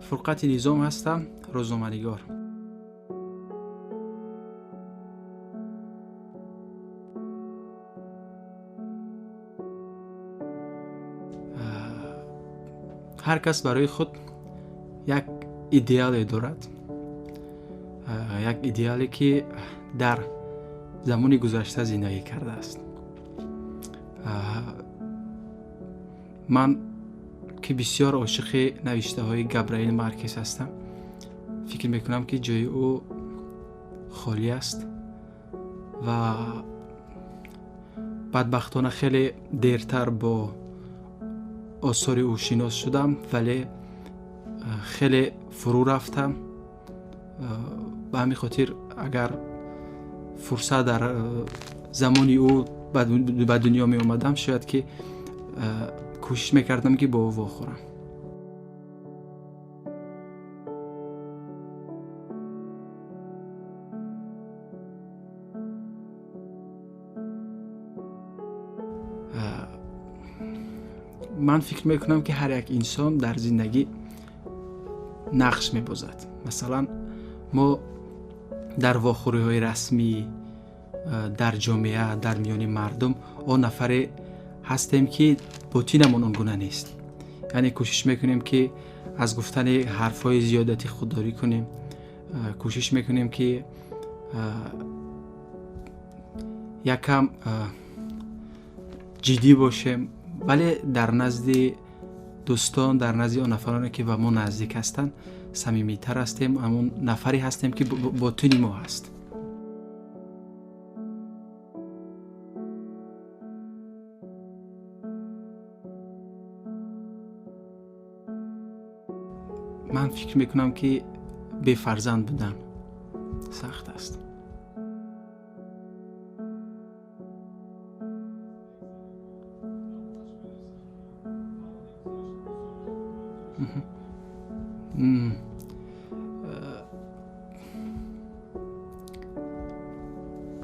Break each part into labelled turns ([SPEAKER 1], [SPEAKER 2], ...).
[SPEAKER 1] Фурқати Низом ҳастам, рӯзноманигор. Ҳар кас барои худ як идеале дорад, як идеале ки дар замони гузашта зиндагӣ кардааст. Ман ки бисёр ошиқи навиштаҳои Габраил Маркес ҳастам, фикр мекунам ки ҷои ӯ холӣ аст ва бадбахтона хеле дертар бо осори ӯ шинос шудам, вале хеле фурӯ рафтам. Ба ҳамин хотир агар фурсат дар замони ӯ ба дунё меомадам, шояд ки кӯшиш мекардам ки бо ӯ вохӯрам. Ман фикр мекунам ки ҳар як инсон дар зиндагӣ нақш мебозад. Масалан, мо дар вохӯриҳои расмӣ, дар ҷомеа, дар миёни мардум он нафаре ҳастем ки ботинамон он гуна нест. Яъне кӯшиш мекунем ки аз гуфтани ҳарфҳои зиёдатӣ худдорӣ кунем, кӯшиш мекунем ки якам ҷиддӣ бошем, вале дар назди дӯстон, дар назди он нафароне ки ба мо наздик ҳастанд, самимитар ҳастем, ҳамон нафаре ҳастем ки ботини мо ҳаст. Ман фикр мекунам ки бефарзанд будан сахт аст.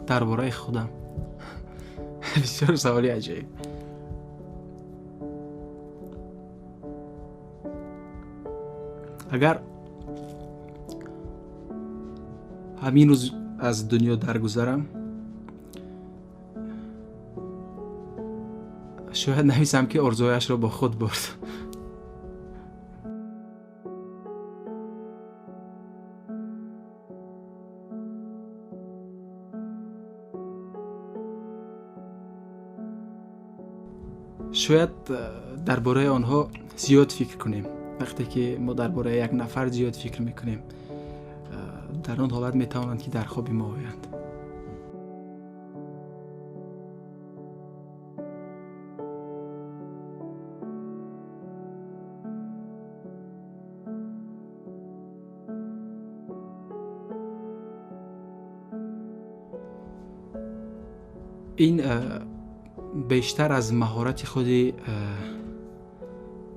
[SPEAKER 1] Дар бораи худам бисёр саволи аҷоиб. Агар ҳамин рӯз аз дунё даргузарам, шояд нависам ки орзуяшро бо худ бурд. Шояд дар бораи онҳо зиёд фикр кунем. Вақте ки мо дар бораи як нафар зиёд фикр мекунем, дар он ҳолат метавонанд ки дар хоби мо оянд. Ин бештар аз маҳорати худи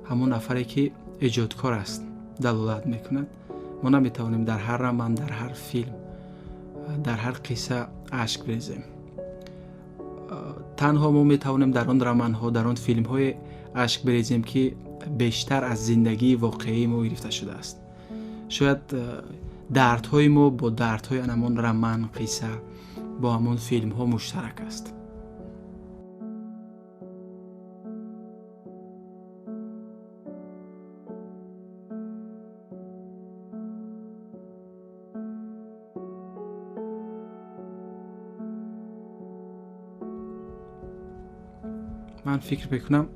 [SPEAKER 1] ҳамон нафаре ки эҷодкор аст далолат мекунад. Мо наметавонем дар ҳар роман, дар ҳар филм, дар ҳар қисса ашк бирезем. Танҳо мо метавонем дар он романҳо, дар он филмҳое ашк бирезем ки бештар аз зиндагии воқеии мо гирифта шудааст. Шояд дардҳои мо бо дардҳои ҳамон роман, қисса, бо ҳамон филмҳо муштарак аст. Ман фикр мекунам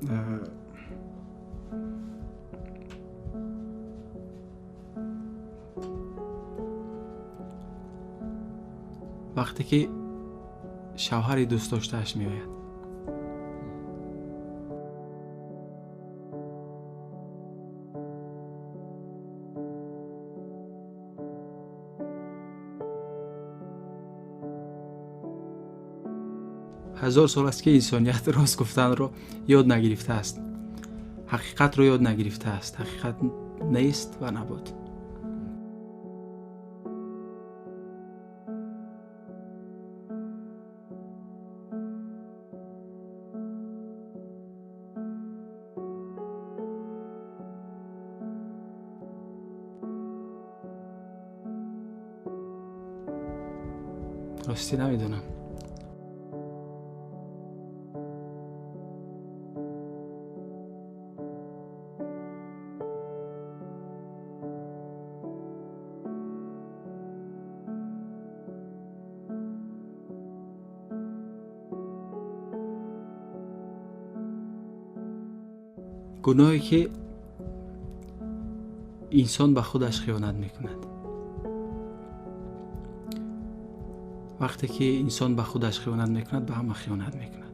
[SPEAKER 1] вақте ки шавҳари дӯстдоштааш меояд. Ҳазор сол аст ки инсоният рост гуфтанро ёд нагирифтааст, ҳақиқатро ёд нагирифтааст. Ҳақиқат нест ва набуд. Ростӣ намедонам. Гуноҳе ки инсон ба худаш хиёнат мекунад. Вақте ки инсон ба худаш хиёнат мекунад, ба ҳама хиёнат мекунад.